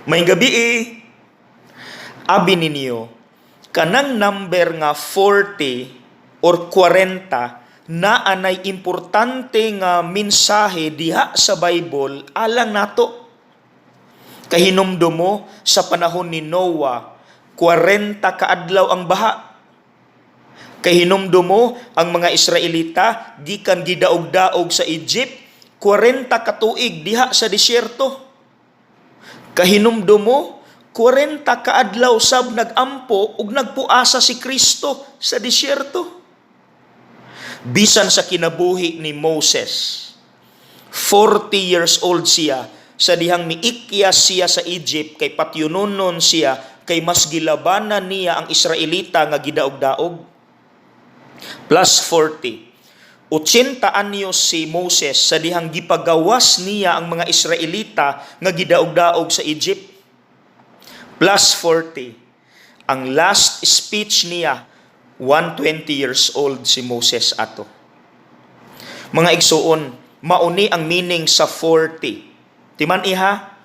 Maayong gabii. Abi ninyo, kanang number nga 40 or 40 naa nay importante nga mensahe diha sa Bible alang nato. Kahinumdom mo sa panahon ni Noah, 40 kaadlaw ang baha. Kahinumdom mo ang mga Israelita gikan gidaog-daog sa Egypt, 40 katuig diha sa disyerto. Kahinumdom mo, 40 kaadlaw sab nagampo ug nagpuasa si Kristo sa disyerto. Bisan sa kinabuhi ni Moses, 40 years old siya sa dihang miikyas siya sa Egypt kay patyunonon siya kay mas gilabanan niya ang Israelita nga gidaog-daog. Plus 40. 80 anyos si Moses sa dihang gipagawas niya ang mga Israelita nga gidaog-daog sa Egypt. Plus 40. Ang last speech niya, 120 years old si Moses ato. Mga igsuon, mauni ang meaning sa 40. Timan iha,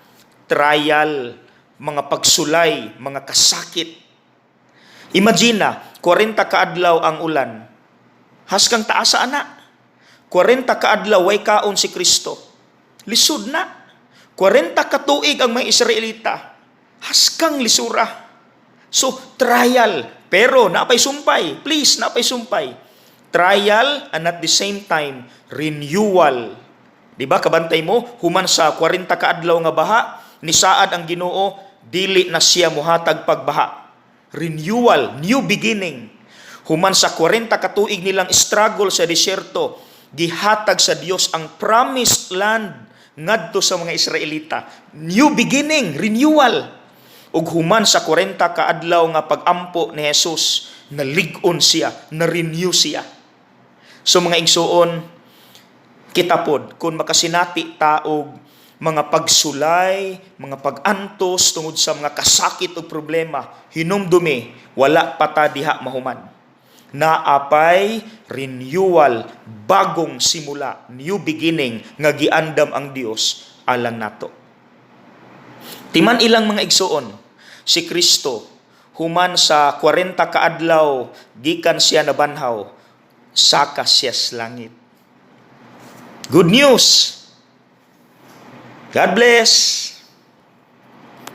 trial, mga pagsulay, mga kasakit. Imagine, 40 kaadlaw ang ulan. Haskang taasa ana. 40 kaadlaw way kaon si Kristo. Lisod na. 40 katuig ang mga Israelita. Haskang lisura. So, trial. Pero, napay sumpay. Please, napay sumpay. Trial and at the same time, renewal. Di ba, kabantay mo, human sa 40 kaadlaw nga baha, nisaad ang Ginoo, dili na siya muhatag pagbaha. Renewal, new beginning. Human sa 40 katuig nilang struggle sa disyerto, gihatag sa Dios ang promised land ngadto sa mga Israelita. New beginning, renewal. Ug human sa 40 kaadlaw nga pagampo ni Jesus, nalig-on siya, na-renew siya. So mga igsuon, kita pod kung makasinati ta og mga pagsulay, mga pag-antos tungod sa mga kasakit o problema, hinumdumi, wala pa ta diha mahuman. Naapay renewal, bagong simula, new beginning nga giandam ang Dios alang nato. Timan ilang mga igsuon, si Kristo human sa 40 kaadlaw gikan siya nabanhaw, saka siya sa langit. Good news. God bless.